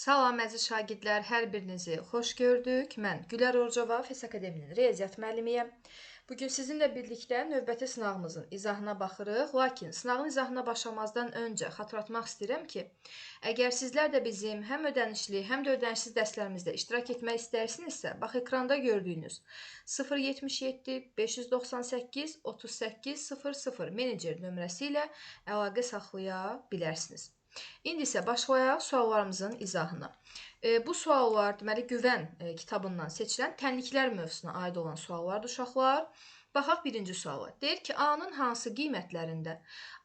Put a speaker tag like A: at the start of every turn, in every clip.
A: Salam əziz şagirdlər, hər birinizi xoş gördük. Mən Gülər Orcova, FES Akademinin riyaziyyat müəllimiyəm. Bugün sizinlə birlikdə növbəti sınağımızın izahına baxırıq. Lakin sınağın izahına başlamazdan öncə xatırlatmaq istəyirəm ki, əgər sizlər də bizim həm ödənişli, həm də ödənişsiz dərslərimizdə iştirak etmək istəyirsinizsə, bax ekranda gördüyünüz 077 598 38 00 menecer nömrəsi ilə əlaqə saxlaya bilərsiniz. İndi isə başlayaq suallarımızın izahına. Bu suallar deməli Güvən kitabından seçilən tənliklər mövzusuna aid olan suallardır uşaqlar. Baxaq birinci suala. Deyir ki, A-nın hansı qiymətlərində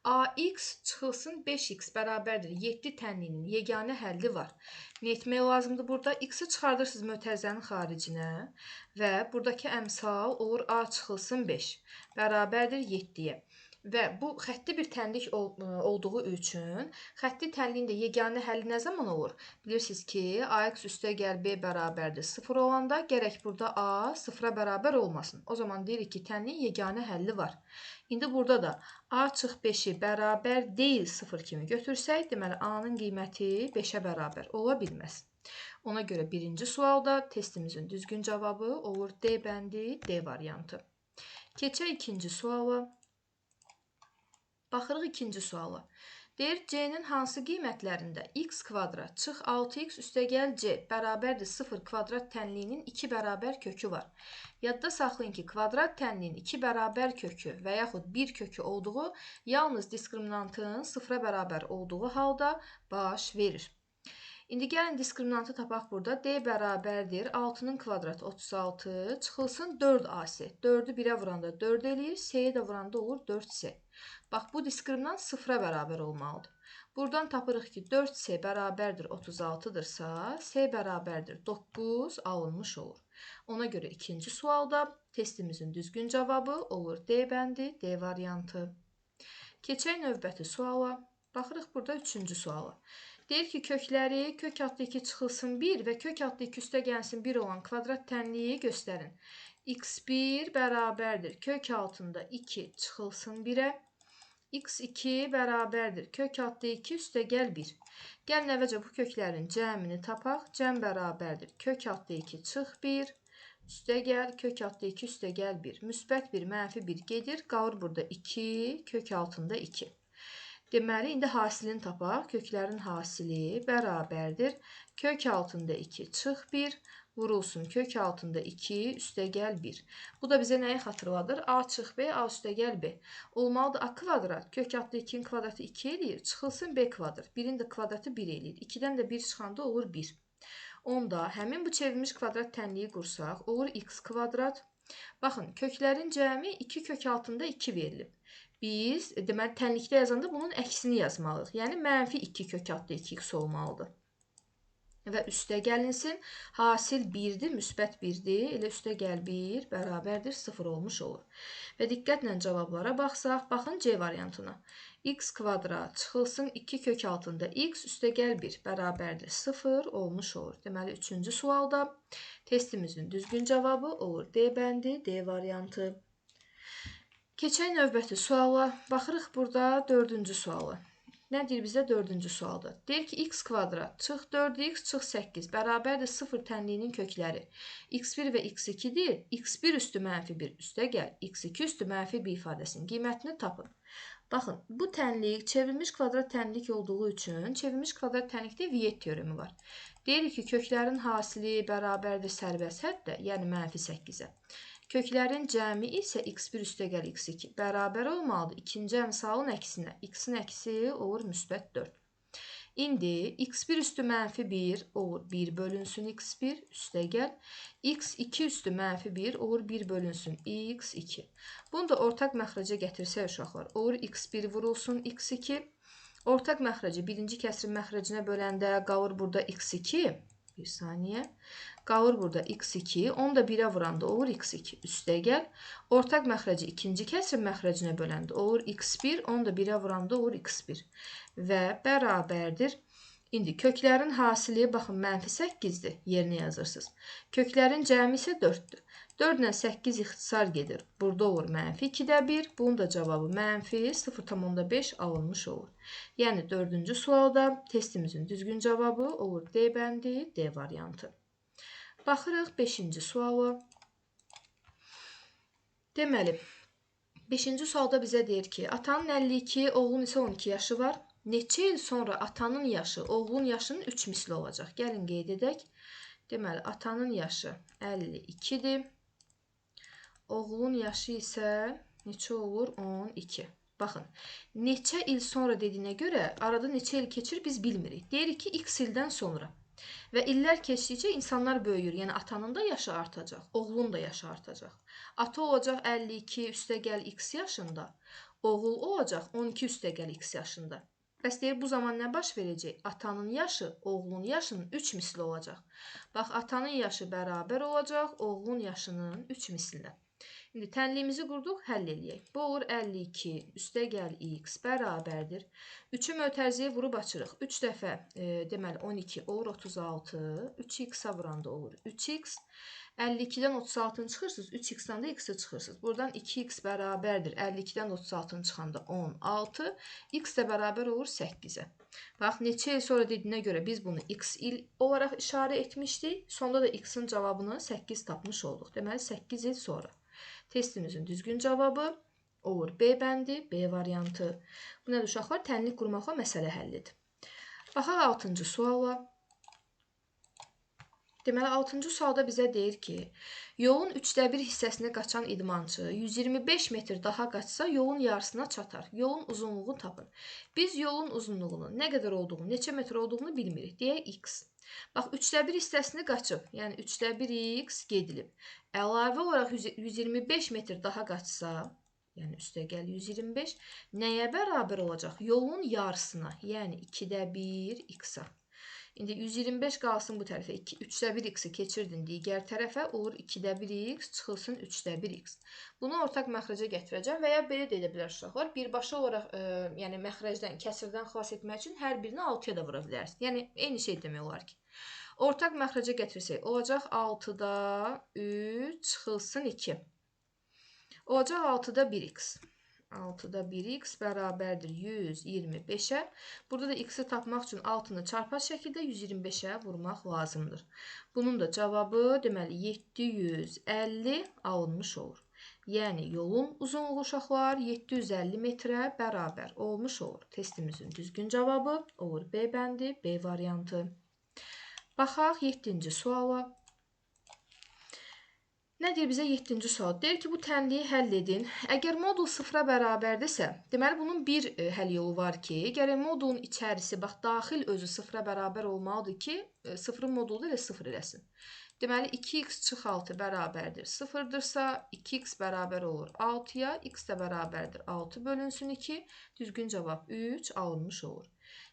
A: AX çıxılsın 5X bərabərdir 7 tənliyinin yeganə həlli var. Nə etmək lazımdır burada? X-i çıxardırsınız mötərizənin xaricinə və buradakı əmsal olur A çıxılsın 5 bərabərdir 7-yə. Və bu xətti bir tənlik olduğu üçün xətti tənliyin də yeganə həlli nə zaman olur? Bilirsiniz ki, AX üstə gəl B bərabərdir 0 olanda gərək burada A 0-a bərabər olmasın. O zaman deyirik ki, tənliyin yeganə həlli var. İndi burada da A çıx 5-i bərabər deyil 0 kimi götürsək, deməli A-nın qiyməti 5-ə bərabər ola bilməz. Ona görə birinci sualda testimizin düzgün cavabı olur D bəndi, D variantı. Keçək ikinci suala. Baxırıq ikinci suala. Deyir, C-nin hansı qiymətlərində x kvadrat çıx 6x üstəgəl C bərabərdir 0 kvadrat tənliyinin 2 bərabər kökü var. Yadda saxlayın ki, kvadrat tənliyin 2 bərabər kökü və yaxud 1 kökü olduğu yalnız diskriminantın 0-a bərabər olduğu halda baş verir. İndi gəlin diskriminantı tapaq burada. D bərabərdir 6-nın kvadratı 36 çıxılsın 4AC. 4-ü 1-ə vuranda 4 eləyir, C-yi də vuranda olur 4C. Bax, bu diskriminant 0-a bərabər olmalıdır. Buradan tapırıq ki, 4C bərabərdir 36-dırsa, C bərabərdir 9 alınmış olur. Ona görə ikinci sualda testimizin düzgün cavabı olur D bəndi, D variantı. Keçək növbəti suala. Baxırıq burada üçüncü suala. Deyir ki, kökləri kök altı 2 çıxılsın 1 və kök altı 2 üstə gəlsin 1 olan kvadrat tənliyi göstərin. x1 bərabərdir kök altında 2 çıxılsın 1-ə. x2 bərabərdir kök altı 2 üstə gəl 1. Gəlin əvvəlcə bu köklərin cəmini tapaq. Cəm bərabərdir kök altı 2 çıx 1. Üstə gəl kök altı 2 üstə gəl 1. Müsbət 1, mənfi 1 gedir. Qalır burada 2, kök altında 2. Deməli, indi hasilini tapaq. Köklərin hasili bərabərdir. Kök altında 2 çıx 1, vurulsun kök altında 2, üstə gəl 1. Bu da bizə nəyi xatırladır? A çıx B, A üstə gəl B. Olmalıdır A kvadrat, kök altında 2-nin kvadratı 2 eləyir, çıxılsın B kvadrat. 1-in də kvadratı 1 eləyir. 2-dən də 1 çıxanda olur 1. Onda həmin bu çevrilmiş kvadrat tənliyi qursaq, olur x kvadrat. Baxın, köklərin cəmi 2 kök altında 2 verilib. Biz, deməli, tənlikdə yazanda bunun əksini yazmalıyıq. Yəni, mənfi 2 kök altında 2x olmalıdır. Və üstə gəlinsin. Hasil 1-dir, müsbət 1-dir. Elə üstə gəl 1 bərabərdir 0 olmuş olur. Və diqqətlə cavablara baxsaq, baxın C variantına. X kvadrat çıxılsın 2 kök altında x üstə gəl 1 bərabərdir 0 olmuş olur. Deməli, üçüncü sualda testimizin düzgün cavabı olur D bəndi, D variantı. Keçək növbəti suala. Baxırıq burada dördüncü suala. Nə deyir bizə dördüncü sualda? Deyir ki, x kvadrat çıx 4x çıx 8 bərabərdir 0 tənliyinin kökləri. x1 və x2-dir. x1 üstü mənfi 1 üstə gəl. x2 üstü mənfi 1 ifadəsinin qiymətini tapın. Baxın, bu tənlik çevrilmiş kvadrat tənlik olduğu üçün çevrilmiş kvadrat tənlikdə Viet teoremi var. Deyirik ki, köklərin hasili bərabərdir sərbəst həddə, yəni mənfi 8-ə. Köklərin cəmi isə x1 üstəgəl x2 bərabər olmalıdır ikinci əmsalın əksinə. X-in əksi olur müsbət 4. İndi x1 üstü mənfi 1 olur 1 bölünsün x1 üstəgəl. x2 üstü mənfi 1 olur 1 bölünsün x2. Bunu da ortaq məxrəcə gətirsək uşaqlar, olur x1 vurulsun x2. Ortaq məxrəci birinci kəsrin məxrəcinə böləndə qalır burada x2. Bir saniyə. Qalır burada x2. Onu da 1-ə vuranda olur x2. Üstə gəl. Ortaq məxrəci ikinci kəsrin məxrəcinə böləndə olur x1. Onu da 1-ə vuranda olur x1. Və bərabərdir. İndi köklərin hasili, baxın, mənfi 8-dir, yerinə yazırsınız. Köklərin cəmi isə 4-dür. 4 ilə 8 ixtisar gedir. Burada olur mənfi 2-də 1. Bunun da cavabı mənfi 0,5 alınmış olur. Yəni, 4-cü sualda testimizin düzgün cavabı olur D bəndi, D variantı. Baxırıq 5-ci suala. Deməli, 5-ci sualda bizə deyir ki, atanın 52, oğlun isə 12 yaşı var. Neçə il sonra atanın yaşı oğlun yaşının 3 misli olacaq? Gəlin qeyd edək. Deməli, atanın yaşı 52-dir. Oğlun yaşı isə neçə olur? 12. Baxın, neçə il sonra dediyinə görə arada neçə il keçir biz bilmirik. Deyirik ki, x ildən sonra. Və illər keçdikcə insanlar böyüyür. Yəni, atanın da yaşı artacaq, oğlun da yaşı artacaq. Ata olacaq 52 üstə gəl x yaşında, oğul olacaq 12 üstə gəl x yaşında. Bəs deyir, bu zaman nə baş verəcək? Atanın yaşı oğlun yaşının 3 misli olacaq. Bax, atanın yaşı bərabər olacaq oğlun yaşının 3 mislinə. İndi tənliyimizi qurduq, həll eləyək. Bu olur 52, üstə gəl x bərabərdir. 3-ü mötərizəyə vurub açırıq. 3 dəfə, deməli, 12 olur 36, 3x-a vuranda olur 3x. 52-dən 36-nı çıxırsınız, 3x-dan da x-i çıxırsınız. Buradan 2x bərabərdir. 52-dən 36-nı çıxanda 16, x də bərabər olur 8-ə. Bax, neçə il sonra dediyinə görə biz bunu x il olaraq işarə etmişdik. Sonda da x-in cavabını 8 tapmış olduq. Deməli, 8 il sonra. Testimizin düzgün cavabı olur B bəndi, B variantı. Bu nədir uşaqlar? Tənlik qurmaqla məsələ həllidir. Baxaq 6-cı suala. Deməli, 6-cı sualda bizə deyir ki, yolun 3-də 1 hissəsini qaçan idmançı 125 metr daha qaçsa, yolun yarısına çatar. Yolun uzunluğunu tapın. Biz yolun uzunluğunu, nə qədər olduğunu, neçə metr olduğunu bilmirik. Deyək x. Bax, 3-də 1 hissəsini qaçıb, yəni 3-də 1 x gedilib. Əlavə olaraq 125 metr daha qaçsa, yəni üstə gəl 125, nəyə bərabər olacaq? Yolun yarısına, yəni 2-də 1 x-a. İndi 125 qalsın bu tərəfə, 3-də 1 x-i keçirdin digər tərəfə, olur 2-də 1 x, çıxılsın 3-də 1 x. Bunu ortaq məxrəcə gətirəcəm və ya belə də edə bilər uşaqlar. Birbaşa olaraq, yəni məxrəcdən, kəsirdən xilas etmək üçün hər birini 6-ya da vura bilərsiniz. Yəni, eyni şey demək olar ki. Ortaq məxrəcə gətirsək, olacaq 6-da 3, çıxılsın 2. Olacaq 6-da 1x. 6-da 1x bərabərdir 125-ə. Burada da x-i tapmaq üçün 6-nı çarpaz şəkildə 125-ə vurmaq lazımdır. Bunun da cavabı deməli 750 alınmış olur. Yəni yolun uzunluğu uşaqlar 750 metrə bərabər olmuş olur. Testimizin düzgün cavabı olur B bəndi, B variantı. Baxaq 7-ci suala. Nə deyir bizə 7-ci sual? Deyir ki, bu tənliyi həll edin. Əgər modul 0-a bərabərdirsə, deməli, bunun bir həll yolu var ki, gərək modulun içərisi, bax, daxil özü 0-a bərabər olmalıdır ki, 0-ın modulu da elə 0 eləsin. Deməli, 2x çıx 6 bərabərdir 0-dırsa, 2x bərabər olur 6-ya, x də bərabərdir 6 bölünsün 2, düzgün cavab 3 alınmış olur.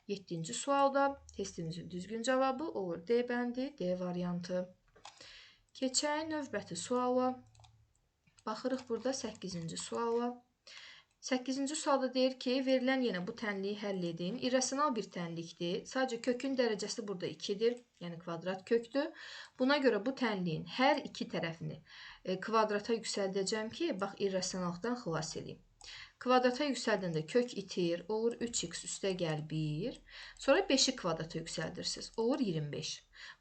A: 7-ci sualda testimizin düzgün cavabı olur D bəndi, D variantı. Keçək növbəti suala. Baxırıq burada 8-ci suala. 8-ci sualda deyir ki, verilən yenə bu tənliyi həll edin. İrrasional bir tənlikdir. Sadəcə kökün dərəcəsi burada 2-dir, yəni kvadrat kökdür. Buna görə bu tənliyin hər iki tərəfini kvadrata yüksəldəcəm ki, bax, irrasionallıqdan xilas edeyim. Kvadrata yüksəldəndə kök itir, olur 3x üstə gəl 1. Sonra 5-i kvadrata yüksəldirsiniz, olur 25.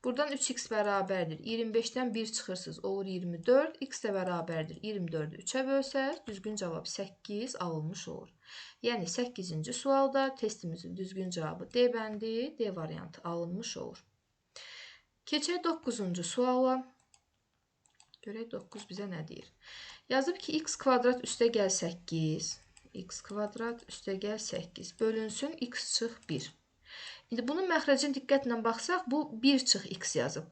A: Buradan 3x bərabərdir, 25-dən 1 çıxırsınız, olur 24. X də bərabərdir, 24-ü 3-ə bölsəz, düzgün cavab 8 alınmış olur. Yəni 8-ci sualda testimizin düzgün cavabı D bəndi, D variantı alınmış olur. Keçək 9-cu suala. Görək 9 bizə nə deyir? Yazıb ki, x kvadrat üstə gəl 8, x kvadrat üstə gəl 8 bölünsün x çıx 1. İndi bunun məxrəcinə diqqətlə baxsaq, bu 1 çıx x yazıb.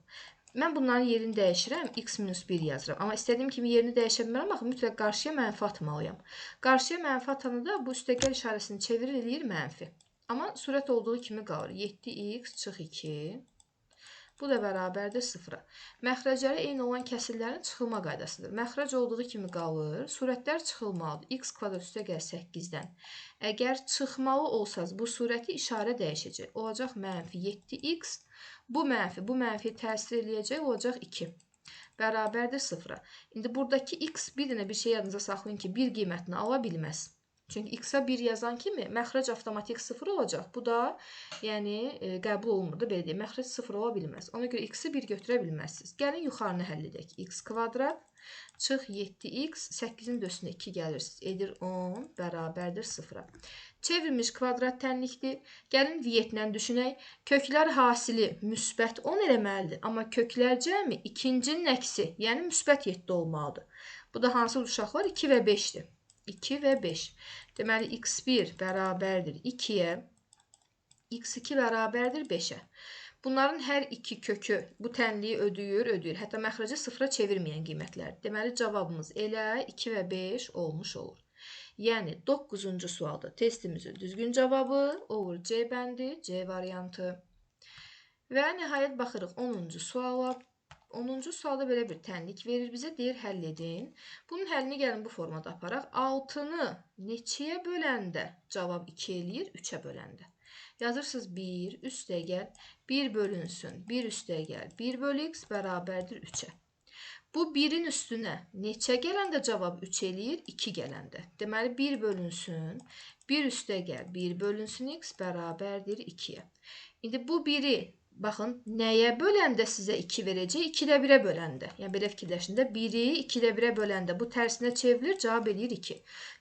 A: Mən bunların yerini dəyişirəm, x minus 1 yazıram. Amma istədiyim kimi yerini dəyişə bilmərəm, axı mütləq qarşıya mənfi atmalıyam. Qarşıya mənfi atanı da bu üstəgəl işarəsini çevirir, eləyir mənfi. Amma surət olduğu kimi qalır. 7x çıx 2 Bu da bərabərdir 0-a. Məxrəcləri eyni olan kəsirlərin çıxılma qaydasıdır. Məxrəc olduğu kimi qalır. Surətlər çıxılmalıdır. X kvadrat üstə gəl 8-dən. Əgər çıxmalı olsaz bu surəti işarə dəyişəcək. Olacaq mənfi 7x. Bu mənfi, bu mənfi təsir eləyəcək. Olacaq 2. Bərabərdir 0-a. İndi buradakı x bir dənə bir şey yadınıza saxlayın ki, bir qiymətini ala bilməz. Çünki x-a 1 yazan kimi məxrəc avtomatik 0 olacaq. Bu da yəni qəbul olunmur da, belə deyək. Məxrəc 0 ola bilməz. Ona görə x-i 1 götürə bilməzsiniz. Gəlin yuxarını həll edək. X kvadrat çıx 7x, 8-in də üstünə 2 gəlirsiniz. Edir 10 bərabərdir 0-a. Çevrilmiş kvadrat tənlikdir. Gəlin vietlə düşünək. Köklər hasili müsbət 10 eləməlidir. Amma köklər cəmi ikincinin əksi, yəni müsbət 7 olmalıdır. Bu da hansı uşaqlar? 2 və 5-dir. 2 və 5. Deməli, x1 bərabərdir 2-yə, x2 bərabərdir 5-ə. Bunların hər iki kökü bu tənliyi ödəyir, ödəyir. Hətta məxrəci 0-a çevirməyən qiymətlərdir. Deməli, cavabımız elə 2 və 5 olmuş olur. Yəni, 9-cu sualda testimizin düzgün cavabı olur C bəndi, C variantı. Və nəhayət baxırıq 10-cu suala. 10-cu sualda belə bir tənlik verir bizə, deyir həll edin. Bunun həllini gəlin bu formada aparaq. 6-nı neçəyə böləndə cavab 2 eləyir, 3-ə böləndə. Yazırsınız 1 üstə gəl, 1 bölünsün, 1 üstə gəl, 1 bölü x bərabərdir 3-ə. Bu 1-in üstünə neçə gələndə cavab 3 eləyir, 2 gələndə. Deməli 1 bölünsün, 1 üstə gəl, 1 bölünsün x bərabərdir 2-yə. İndi bu 1-i baxın, nəyə böləndə sizə 2 verəcək? 2-də 1-ə böləndə. Yəni, belə fikirləşin də, 1-i 2-də 1-ə böləndə bu tərsinə çevrilir, cavab eləyir 2.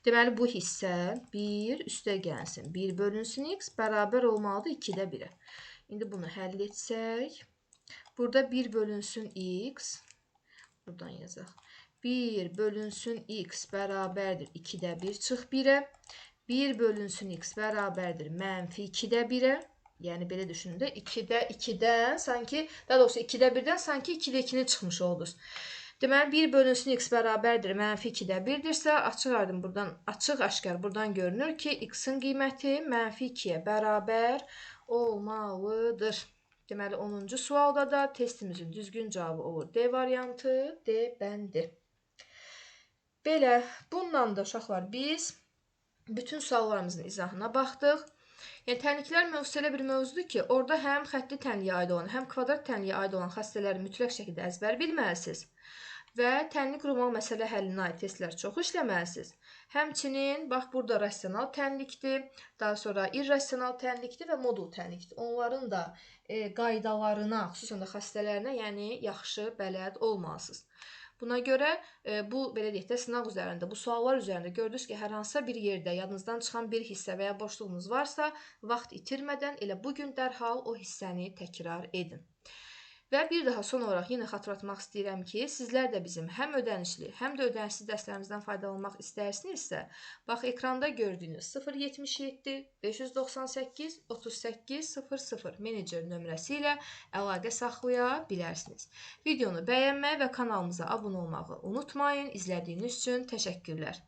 A: Deməli, bu hissə 1 üstə gəlsin, 1 bölünsün x bərabər olmalıdır 2-də 1-ə. İndi bunu həll etsək, burada 1 bölünsün x, buradan yazaq, 1 bölünsün x bərabərdir 2-də 1 çıx 1-ə, 1 bölünsün x bərabərdir mənfi 2-də 1-ə. Yəni, belə düşünün də, 2-də 2-dən sanki, daha doğrusu 2-də 1-dən sanki 2-də 2-ni çıxmış oldunuz. Deməli, 1 bölünsün x bərabərdir, mənfi 2-də 1-dirsə, açıq aydın buradan, açıq aşkar buradan görünür ki, x-in qiyməti mənfi 2-yə bərabər olmalıdır. Deməli, 10-cu sualda da testimizin düzgün cavabı olur. D variantı, D bəndi. Belə, bununla da uşaqlar biz bütün suallarımızın izahına baxdıq. Yəni, tənliklər mövzusu elə bir mövzudur ki, orada həm xətti tənliyə aid olan, həm kvadrat tənliyə aid olan xassələri mütləq şəkildə əzbər bilməlisiniz və tənlik qurmalı məsələ həllinə aid testlər çox işləməlisiniz. Həmçinin, bax, burada rasional tənlikdir, daha sonra irrasional tənlikdir və modul tənlikdir. Onların da qaydalarına, xüsusən də xassələrinə, yəni yaxşı bələd olmalısınız. Buna görə bu, belə deyək də, sınaq üzərində, bu suallar üzərində gördünüz ki, hər hansısa bir yerdə yadınızdan çıxan bir hissə və ya boşluğunuz varsa, vaxt itirmədən elə bugün dərhal o hissəni təkrar edin. Və bir daha son olaraq yenə xatırlatmaq istəyirəm ki, sizlər də bizim həm ödənişli, həm də ödənişsiz dərslərimizdən faydalanmaq istərsinizsə, bax, ekranda gördüyünüz 077 598 38 00 menecer nömrəsi ilə əlaqə saxlaya bilərsiniz. Videonu bəyənməyi və kanalımıza abunə olmağı unutmayın. İzlədiyiniz üçün təşəkkürlər.